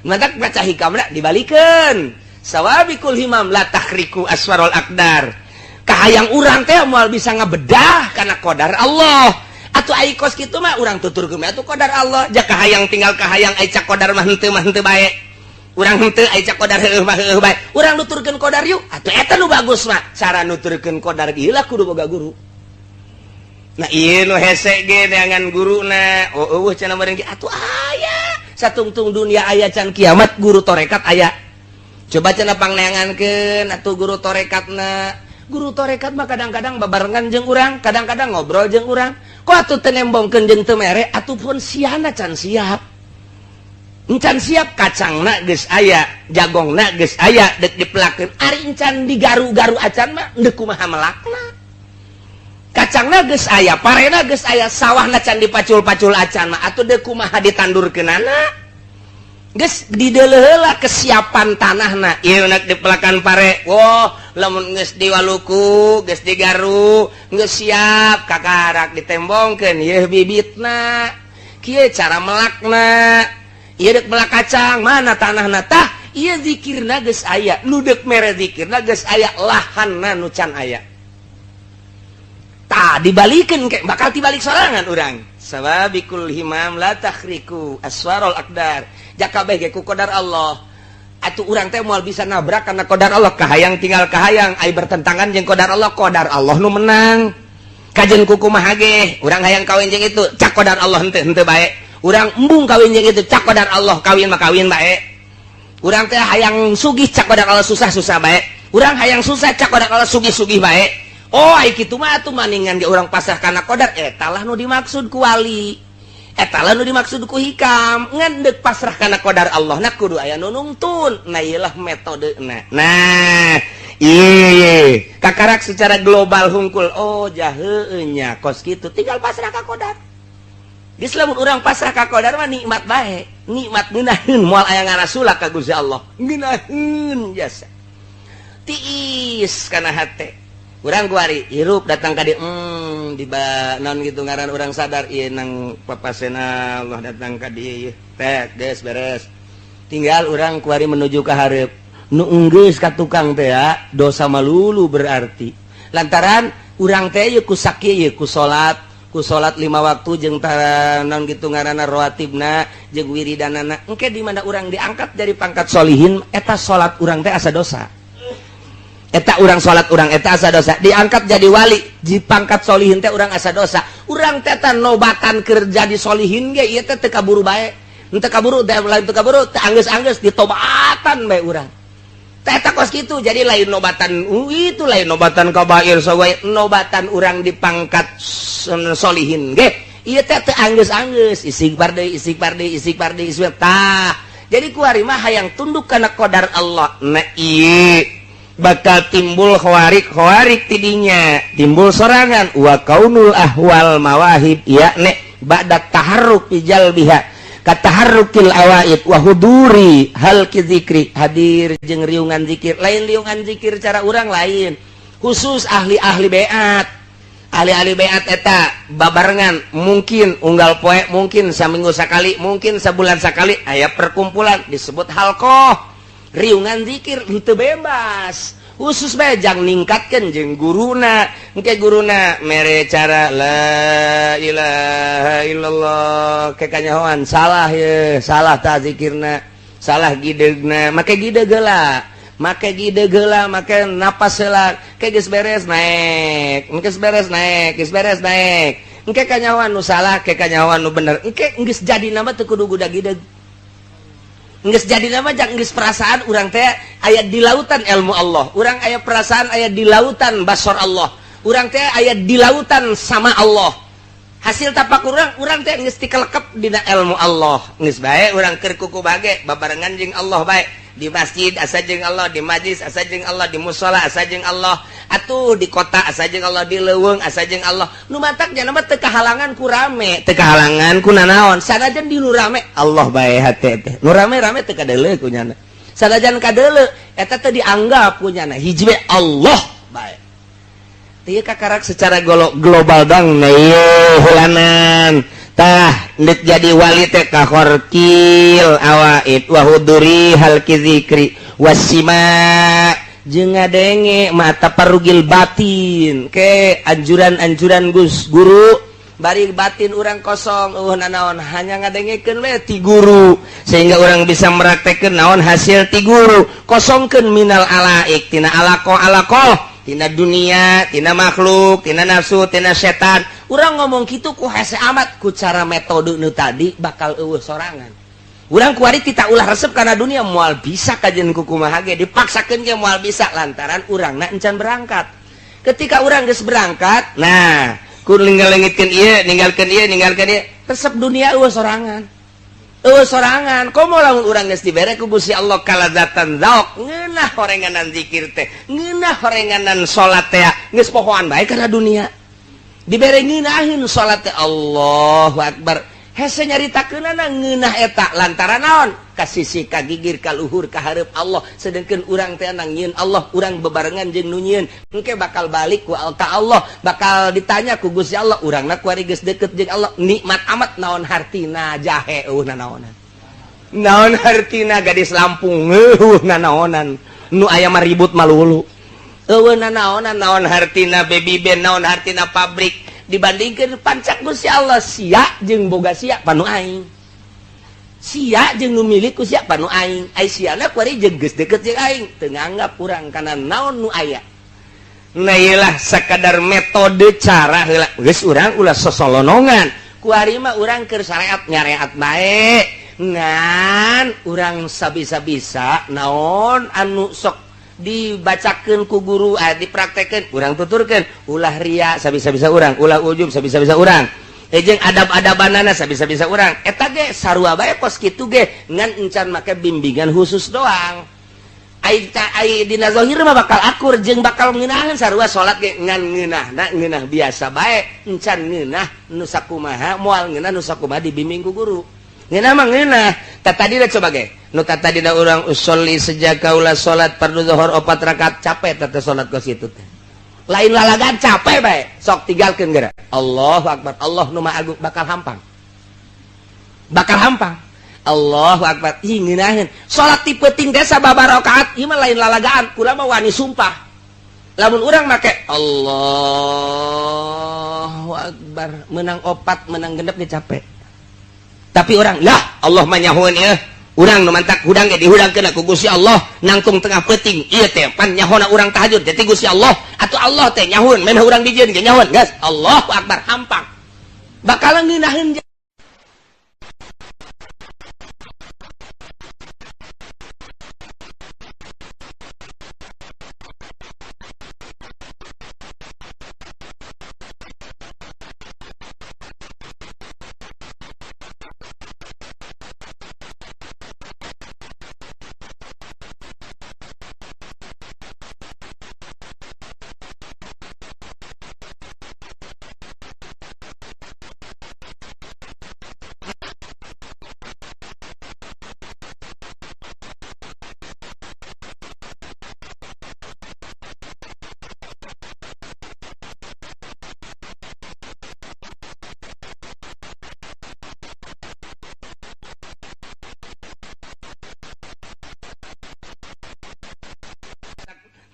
Matak baca hikamna dibalikeun. Sawabikul himam la takhriku aswarul aqdar. Kahayang urang teh moal bisa ngabedah karena qadar Allah. Atuh ai kos kitu mah urang tuturkeun atuh qadar Allah. Ja kahayang tinggal kahayang, ai cak qadar mah henteu mah henteu bae. Urang henteu, ai cak qadar heueuh mah heueuh bae. Urang nuturkeun qadar yuk. Atuh eta nu bagus mah. Cara nuturkeun qadar ieu lah kudu boga guru. Nah, ieu nu hese ge neangan guruna. Oh, eueuh cenah meureun ge atuh aya. Satungtung dunia aya can kiamat guru torekat aya. Coba cenah pangneangankeun atuh guru torekatna. Guru torekat mah kadang-kadang babarengan jeung urang, kadang-kadang ngobrol jeung urang. Kok atuh teu nembongkeun jeung teu mere, atuh pun siana can siap. Encan siap, kacangna geus aya, jagongna geus aya, dek dipelakeun. Ari encan digaru-garu acan mah deuk kumaha melakna? Kacangna geus aya, parena geus aya, sawahna can dipacul-pacul acan mah atuh deuk kumaha ditandurkeunana? Geus dideuleu heula kesiapan tanahna. Ieu nek dipelakan pare, wah, lamun geus diwaluku, geus digaru, geus siap, kakarak ditembongkeun ieu bibitna. Kieu cara melakna. Ieu dek melak kacang, mana tanahna tah? Ieu zikirna geus aya, nu deuk mere zikirna geus aya, lahanna nu can aya. Tah dibalikeun ke bakal tibalik sorangan urang. Sawabikul himam la takhriku aswarul aqdar. Jakabeh ge ku qadar Allah. Atuh urang teh moal bisa nabrak karena qadar Allah. Kahayang tinggal kahayang, ai bertentangan jeung qadar Allah, qadar Allah nu menang. Kajen ku kumaha ge, urang hayang kawin jeung itu, cak qadar Allah henteu henteu bae. Urang embung kawin jeung itu, cak qadar Allah kawin mah kawin bae. Urang teh hayang sugih, cak qadar Allah susah-susah bae. Urang hayang susah, cak qadar Allah sugih-sugih bae. Oh, ai kitu mah atuh maningan ge urang pasrah kana qadar. Eta lah nu dimaksud ku wali. Eta lah nu dimaksud ku hikam. Ngan deuk pasrah kana qadar Allah na kudu aya nu nungtun. Nah, ieu lah metodena. Nah, iya kakarak secara global hungkul. Oh, jaheueuh nya kos kitu tinggal pasrah ka qadar. Geus lamun urang pasrah ka qadar mah nikmat bae. Nikmat ngeunaheun, moal aya ngarasula ka Gusti Allah. Ngeunaheun jasa. Tiis kana hate. Urang kuari hirup datang ka dieu, di naon gitu ngaran, urang sadar ieu nang papasena Allah datang ka dieu ieu. Teh geus beres. Tinggal urang kuari menuju ka hareup. Nu enggeus ka tukang teh ya, dosa malulu berarti. Lantaran urang teh ieu ku sakieu ieu ku salat lima waktu jeung naon gitu ngaranna rawatibna jeung wiridanana. Engke di mana urang diangkat dari pangkat solihin, eta salat urang teh asa dosa. Eta urang salat urang eta asa dosa. Diangkat jadi wali di pangkat solihin teh urang asa dosa. Urang teh nobatan kerja di solihin ge ieu teh teu kaburu bae. Teu kaburu teh, lain teu kaburu, teu anggeus-anggeus ditobatan bae urang. Teh eta kos kitu, jadi lain nobatan itu, lain nobatan kabair sogoy, nobatan urang di pangkat solihin ge ieu teh teu anggeus-anggeus, istighfar deui, istighfar deui, istighfar deui, istighfar. Tah, jadi kuari mah hayang tunduk kana qadar Allah. Nah, ieu bakal timbul khawarik khawarik tidinya timbul sorangan wa kaunul ahwal mawahib ya nek ba'da taharruk jalbiha kataharrukil awaid wa huduri hal zikri, hadir jeung riungan zikir. Lain riungan zikir cara urang lain, khusus ahli-ahli beat. Ahli-ahli beat eta babarengan, mungkin unggal poe, mungkin saminggu sekali, mungkin sebulan sekali aya perkumpulan disebut halqoh riungan zikir. Itu bebas. Khusus bae jang ningkatkeun jeung guruna. Engke guruna mere cara la ilaha illallah ke kanyahoan salah ye, salah ta zikirna, salah gidegna, make gideg heula. Make gideg heula, make napas heula, ke geus beres naik, geus beres naik, geus beres naik. Engke kanyahoan nu salah, ke kanyahoan nu bener. Engke geus jadi nama teu kudu gudag gideg. Geus jadi nama jang geus perasaan urang teh aya di lautan ilmu Allah. Urang aya perasaan aya di lautan basor Allah. Urang teh aya di lautan sama Allah. Hasil tapak urang, urang teh geus tikelekep dina ilmu Allah. Geus bae urang keur kuku bage babarengan jeung Allah bae. Di masjid asa jeung Allah, di majlis asa jeung Allah, di musala asa jeung Allah, atuh di kota asa jeung Allah, di leuweung asa jeung Allah. Nu matak nya mah teu kahalangan ku rame, teu kahalangan ku nanaon. Sanajan di nu rame Allah bae hate teh. Nu rame-rame teu kadeuleu ku nyana. Sanajan kadeuleu eta teh dianggap ku nyana hiji we Allah bae. Teu kakarak secara global dang na ieu hulanan. Tah ndek jadi wali teh kahorkil awaid wa huduri halki zikri wasima jeung ngadenge mata parugil batin ke anjuran-anjuran Gus guru bari batin urang kosong nanaon hanya ngadengekeun we ti guru sehingga urang bisa meraktekeun naon hasil ti guru kosongkeun minal alaik tina alaqo alaqo tina dunia tina makhluk tina nafsu tina setan. Urang ngomong kitu ku hese amat ku cara metode nu tadi bakal eueuh sorangan. Urang kuari tita ulah resep kana dunia moal bisa kajeun ku kumaha ge dipaksakeun ge moal bisa lantaran urangna encan berangkat. Ketika urang geus berangkat, nah ku ninggalkeun ieu, ninggalkeun ieu, ninggalkeun ieu, resep dunia eueuh sorangan. Eueuh sorangan, komo lamun urang geus dibere ku Gusti Allah kalazatan zauk, ngeunah horenganan zikir teh, ngeunah horenganan salat teh, geus pohoan bae kana dunia. Dibere ngeunaheun salat teh Allahu Akbar. Hese nyaritakeunana ngeunah eta lantaran naon? Ka sisi ka gigir ka luhur ka hareup Allah, sedengkeun urang teh nang nyieun Allah, urang bebarengan jeung nu nyieun. Engke bakal balik ku ka Allah, bakal ditanya ku Gusti Allah, urangna kuari geus deukeut jeung Allah, nikmat amat naon hartina jahe eueuh nanaonan. Naon hartina gadis Lampung eueuh nanaonan. Nu aya mah ribut malulu. Eueuh nanaonan naon hartina baby band, naon hartina pabrik dibandingkeun pancak Gusti Allah sia jeung boga sia panu aing. Sia jeung nu milik ku sia panu aing. Ai siana kuari jeung geus deukeut jeung aing, teu nganggap urang kana naon nu aya. Nah ieu sakadar metode cara heula geus urang ulah sosolonongan. Kuari mah urang keur syariat nyareat bae. Ngan urang sabisa-bisa naon anu sok dibacakeun ku guru, dipraktekeun, urang tuturkeun, ulah ria sabisa-bisa urang, ulah ujub sabisa-bisa urang. Jeung adab-adabanana sabisa-bisa urang. Eta ge sarua bae kos kitu ge ngan encan make bimbingan khusus doang. Ai ai dina zahir mah bakal akur jeung bakal ngeunaheun sarua salat ge ngan ngeunahna ngeunah biasa bae, encan ngeunah nu sakumaha moal ngeunah nu sakumaha dibimbing ku guru. Ngeunah mah ngeunah. Tah tadi coba ge. Nu tadi da urang usolli sejak kaula salat fardu zuhur 4 rakaat capek teh salat kos kitu teh. Lain lalagan capek bae, sok tinggalkeun geura. Allahu akbar, Allah nu maha agung bakal hampang. Bakal hampang. Allahu akbar. Ih ngeunaheun. Salat ti peuting teh sababaraha rakaat ieu mah lain lalagaan, kula mah wani sumpah. Lamun urang make Allahu akbar, menang 4, menang 6 ge capek. Tapi orang lah Allah mah nyahoeun ieu. Urang nu mantak hudang ge dihudangkeun ku Gusti Allah nangtung tengah peuting ieu teh pan nyahona urang tahajud teh ti Gusti Allah atuh Allah teh nyahoeun memeh urang dijieun ge nyahoeun geus Allahu akbar hampang bakal ngeunaheun.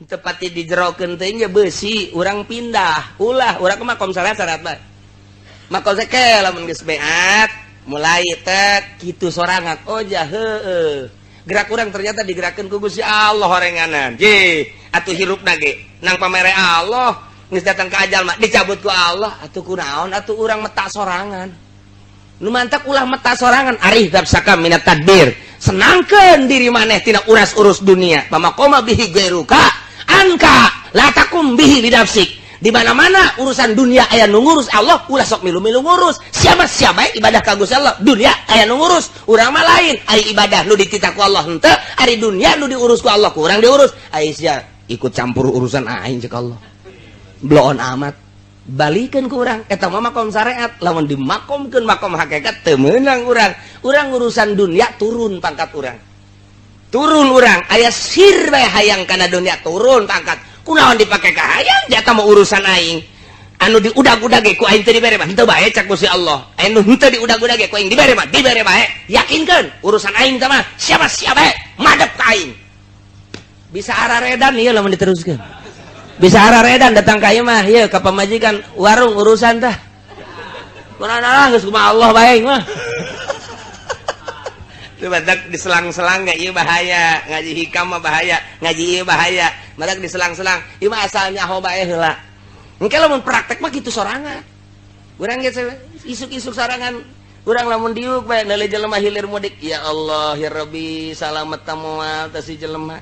Tepati dijerokeun teh nya besi, urang pindah. Ulah, urang mah makom syariat syarat bae. Makom ke lamun geus beat, mulai teh kitu sorangan. Oh ja heueuh. Gerak urang ternyata digerakkeun ku Gusti Allah horenganan. Je, atuh hirupna ge nang pamere Allah, geus datang ke ajal mah dicabut ku Allah, atuh kunaon atuh urang meta sorangan. Nu mantak ulah meta sorangan, arih saka minat tadbir. Senangkeun diri maneh tina uras-urus dunia. Pamakoma bihi gairuka anka la takum bihi lidafsik. Di mana-mana urusan dunia aya nu ngurus Allah, ulah sok milu-milu ngurus. Siapa-siapa ibadah ka Gusti Allah, dunia aya nu ngurus. Urang mah lain, ari ibadah nu dititah ku Allah henteu, ari dunia nu diurus ku Allah kurang diurus. Ai sia ikut campur urusan aing cek Allah. Bloon amat. Balikan ke urang eta mah makom syariat, lamun dimakomkeun makom hakikat teu meunang urang. Urang urusan dunia turun pangkat urang. Turun urang aya sir bae hayang kana dunia turun pangkat. Kunaon dipake ka hayang jata mah urusan aing. Anu diudag-udag ge ku aing teu dibere mah henteu bae cak Gusti Allah. Anu henteu diudag-udag ge ku aing dibere mah dibere bae. Yakinkeun urusan aing teh mah siapa-siapa bae madep ka aing. Bisa araredan ieu lamun diteruskeun. Bisa araredan datang ka ieu mah ieu ka pamajikan warung urusan tah. Kunaon geus kumaha Allah bae mah. Itu badak diselang-selang nggak, iya bahaya ngaji hikam mah, bahaya ngaji, iya bahaya badak diselang-selang. Ieu mah asalnya nyaho bae heula. Engke lamun praktek mah kitu sorangan urang geus isuk-isuk sorangan urang. Lamun diuk bae neuleuh jelema hilir mudik, ya Allah ya Rabbi, salamet moal teh si jelema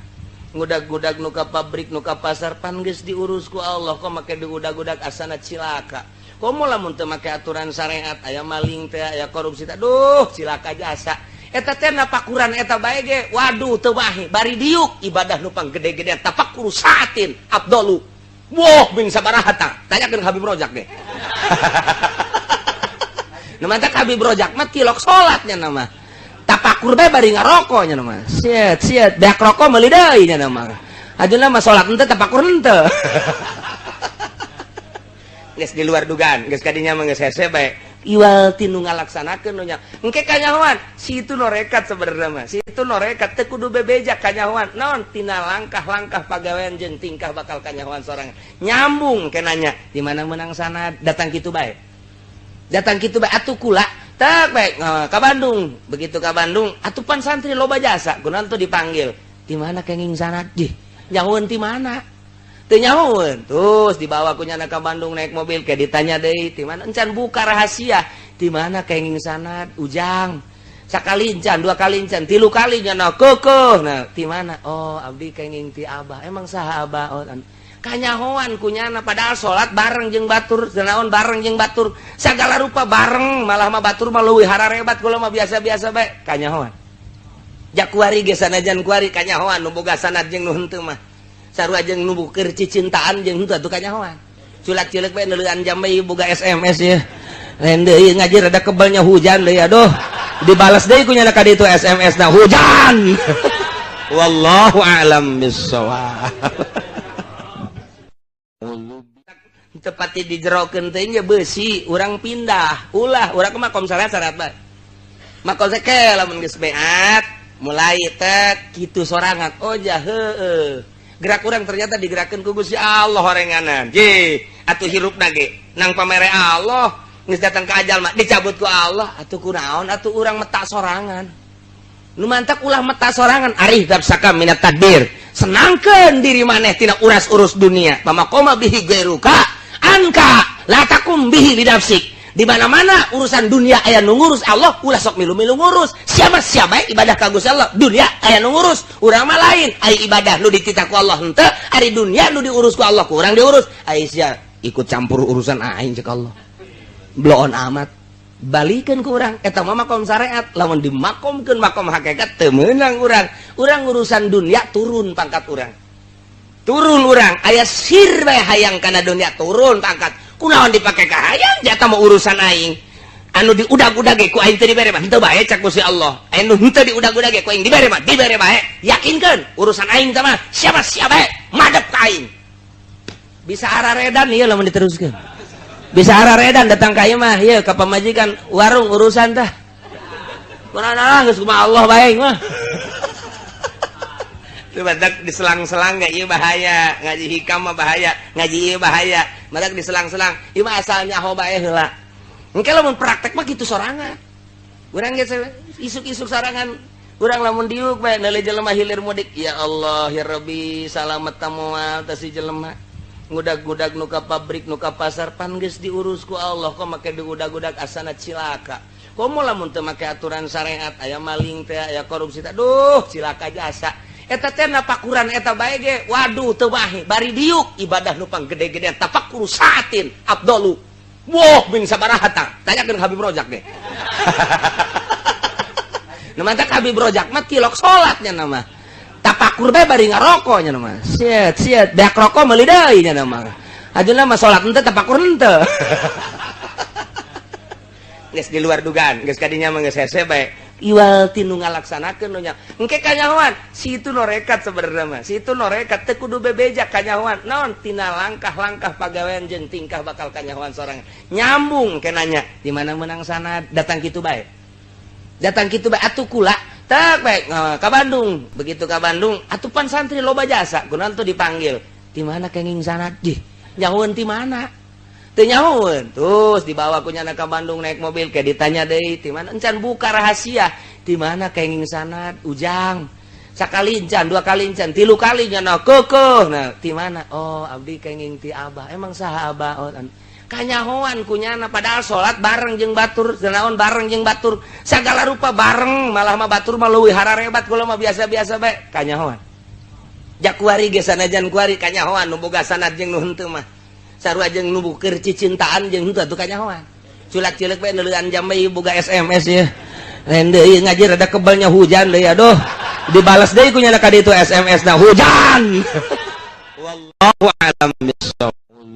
ngudag-gudag nu ka pabrik, nu ka pasar. Pan geus diurus ku Allah, kok make diudag-udag, asana cilaka. Komo lamun teu make aturan syariat, aya maling teh, aya korupsi teh, duh, cilaka jasa eta teh. Napakuran eta bae ge, waduh, teu bahe. Bari diuk ibadah nu panggede-gede, tafakkuru saatin afdalu, wah, bin sabaraha tah, tanyakeun Habib Rojak deh. Nu mantak Habib Rojak mah tilok salatnya nama tapakur bae bari ngarokok nya nama siet siet beak rokok meuli deui nya nama ajuna mah salat henteu, tapakur henteu. Geus di luar dugaan, geus kadinya mah geus hese bae, iwal tinu ngalaksanakeun nu nya. Engke kanyahoan si itu norekat, sebenarnya mah si itu norekat teu kudu bebeja. Kanyahoan naon tina langkah-langkah pagawean jeung tingkah bakal kanyahoan sorangan. Nyambung kenanya di mana menang sana, datang kitu bae, datang kitu bae atuh. Kula tak baik ke Bandung, begitu ke Bandung atuh pan santri loba jasa kunaon tuh dipanggil, di mana kenging sanad jih nyahoeun, di mana teu nyahoeun. Terus dibawa ku nyana ke Bandung naik mobil, kayak ditanya deui, di mana? Encan buka rahasia, di mana kenging sanad ujang. Sakali encan, dua kali encan, tilu kali nyana kekeh. Nah, di mana? Oh, abdi kenging ti abah. Emang saha abah? Oh, kanyahoan kunyana, padahal salat bareng jeung batur, naon bareng jeung batur, segala rupa bareng. Malah mah batur mah leuwih hararebat, kula mah biasa-biasa bae. Kanyahoan jak kuari ge, sanajan kuari kanyahoan nu boga sanad jeung nu henteu mah sarua, jeung nu keur cicintaan jeung henteu atuh kanyahoan. Culak-cileuk bae neuleuan jam bae, boga SMS ya. Lain deui ngaji rada kebelnya, hujan deui, aduh, dibalas deui ku nyana ka ditu SMS na hujan. Wallahu a'lam bissawab. Tepati dijerokeun teh nya besi, urang pindah. Ulah, urang mah makom syariat syarat bae. Makom ke lamun geus beat, mulai teh kitu sorangan. Oh ja heueuh. Gerak urang ternyata digerakkeun ku Gusti Allah horenganan. Je, atuh hirupna ge nang pamere Allah, geus datang ke ajal mah dicabut ku Allah, atuh kunaon atuh urang meta sorangan. Nu mantak ulah meta sorangan, arih saka minat tadbir. Senangkeun diri maneh tina uras-urus dunia. Pamakoma bihi gairuka anka la takum bihi lidafsik. Di mana-mana urusan dunia aya nu ngurus Allah, ulah sok milu-milu ngurus. Siapa-siapa ibadah ka Gusti Allah, dunia aya nu ngurus. Urang mah lain, ari ibadah nu dititah ku Allah henteu, ari dunia nu diurus ku Allah kurang diurus. Ai sia ikut campur urusan aing cek Allah. Bloon amat. Balikan ke urang eta mah makom syariat, lamun dimakomkeun makom hakikat teu meunang urang. Urang urusan dunia turun pangkat urang. Turun urang aya sir bae hayang kana dunia turun pangkat. Kunaon dipake ka hayang jata mah urusan aing. Anu diudag-udag ge ku aing teu dibere mah henteu bae cak Gusti Allah. Anu henteu diudag-udag ge ku aing dibere mah dibere bae. Yakinkeun urusan aing teh mah siapa-siapa bae madep ka aing. Bisa araredan ieu lamun diteruskeun. Bisa araredan datang ka ieu mah ieu ka pamajikan warung urusan tah. Kunaon geus kumaha Allah bae mah. Itu badak diselang-selang gak? Iya, bahaya ngaji hikam mah, bahaya ngaji, iya, bahaya. Badak diselang-selang, iya mah asalnya nyaho bae heula. Engke lamun praktek mah kitu sorangan. Urang geus isuk-isuk sorangan. Urang lamun diuk bae neuleuh jelema hilir mudik, ya Allah ya Rabbi, salamet ta moal tah si jelema. Ngudag-ngudag nu ka pabrik, nu ka pasar, pan geus diurus ku Allah, kok make diudag-udag, asana cilaka. Komo lamun teu make aturan syariat, aya maling teh, aya korupsi teh, duh, cilaka jasa. Eta teh napakuran eta bae ge, waduh, teu bahe bari diuk ibadah nu panggede-gedean, tafakkuru saatin afdalu. Wah, min sabaraha tah? Tanyakeun Habib Rojak deh. Nu mantak Habib Rojak mah tilok salatnya nama. Tapakur bae bari ngarokok nya nama. Siet siet beak rokok meuli deui nya nama. Ajeuna mah salat henteu, tapakur henteu. Geus di luar dugaan, geus kadinya mah geus hese bae. Iwal tinu ngalaksanakeun nu nya. Engke kanyahoan, si itu norekat sebenarnya mah. Si itu norekat teu kudu bebeja kanyahoan. Naon tina langkah-langkah pagawean jeung tingkah bakal kanyahoan sorangan. Nyambung ke nanya, di mana menang sanad datang kitu bae. Datang kitu bae atuh kula tak baik ka Bandung. Begitu ka Bandung, atuh pan santri loba jasa, kunaon tuh dipanggil. Di mana kenging sanad? Dih, nyahoeun ti mana? Teu nyahoeun. Terus dibawa ku nyana ka Bandung naik mobil, kayak ditanya deui, di mana? Encan buka rahasia. Di mana kenging sanad? Ujang. Sakali encan, dua kali encan, tilu kali nyana kekeh. Nah, di mana? Oh, abdi kenging ti Abah. Emang saha Abah? Oh, kanyahoan kunyana, padahal salat bareng jeung batur, naon bareng jeung batur, segala rupa bareng, malah mah batur mah leuwih hararebat, kula mah biasa-biasa bae, kanyahoan. Jakuari ge sanajan kuari kanyahoan nu boga sanad jeung nu henteu mah. Sarua jeung nu keur cicintaan jeung henteu atuh kanyahoan. Culak-cileuk bae neuleuan jam bae boga SMS ya. Lain deui ngaji rada kebalnya hujan deui, aduh. Dibalas deui ku nyana ka ditu SMS na hujan. Wallahu a'lam bissawab.